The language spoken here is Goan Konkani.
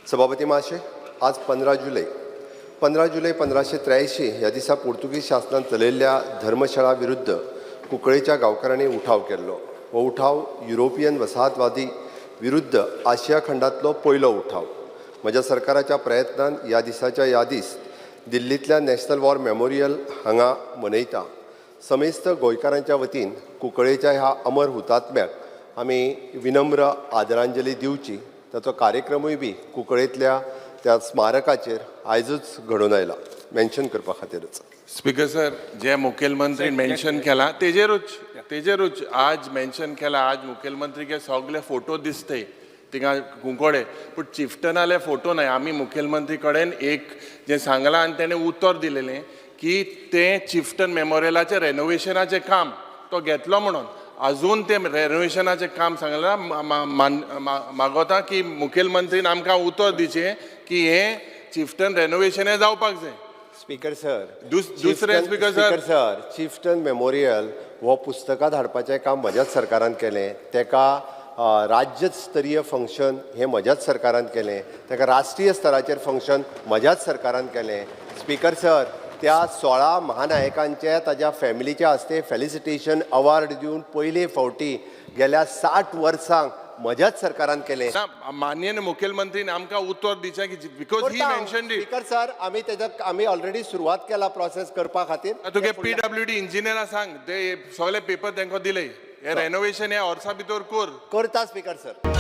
सभापती महाशय, आज 15 जुलय. 15 जुलय 1583 ह्या दिसा पोर्तुगीज शासनान चलयल्ल्या धर्मशाळा विरुद्ध कुंकळेच्या गांवकारांनी उठाव केल्लो. हो उठाव युरोपियन वसाहतवादी विरुद्ध आशिया खंडांतलो पयलो उठाव. म्हज्या सरकाराच्या प्रयत्नान ह्या दिसाच्या यादीस दिल्लींतल्या नॅशनल वॉर मेमोरियल हांगा मनयता. समेस्त गोंयकारांच्या वतीन कुंकळेच्या ह्या अमर हुतात्म्याक आमी विनम्र आदरांजली दिवची. ताचो कार्यक्रमूय बी कुंकळेंतल्या त्या स्मारकाचेर आयजूच घडोवन आयला, मेन्शन करपा खातीरच. स्पीकर सर, जे मुखेलमंत्री मेन्शन केला तेजेरूच आज मेन्शन केला. आज मुखेलमंत्री सगळे फोटो दिसते थिंगा कुंकोडे, पूण चिफ्टनाले फोटो नाय. आमी मुखेलमंत्री कडेन एक जें सांगलां आनी तेणें उतर दिलेलें की तें चिफ्टन मेमोरियलाचें रेनोवेशनाचें काम तो घेतलो म्हणून. अजून तें रेनोवेशनाचें काम सांगलां. मागोता की मुखेलमंत्रीन आमकां उतर दिचें की हें चिफ्टन रेनोवेशन हें जावपाक जाय. स्पीकर सर, दुसरें, speaker sir. Speaker sir, chieftain memorial हो पुस्तकां धाडपाचें काम म्हज्याच सरकारान केलें. तेका राज्य स्तरीय फंक्शन हें म्हज्याच सरकारान केलें. तेका राष्ट्रीय स्तराचेर फंक्शन म्हज्याच सरकारान केलें. स्पीकर सर, त्या 16 महानायकांचे ताज्या फॅमिलीच्या हस्ते फेलिसिटेशन अवॉर्ड दिवन पयले फावटी गेल्या 60 वर्सांक म्हज्याच सरकारान केलें. ना, माननीय मुखेलमंत्रीन आमकां उतर दिचें की because he mentioned it. Speaker sir, आमी तेज्या आमी ऑलरेडी सुरवात केला प्रोसेस करपा खातीर. तुगे पीडब्ल्यूडी इंजिनियरा सांग, ते सगळे पेपर तांकां दिले, हे रेनोवेशन ह्या वर्सा भितर कर. करता, स्पीकर सर.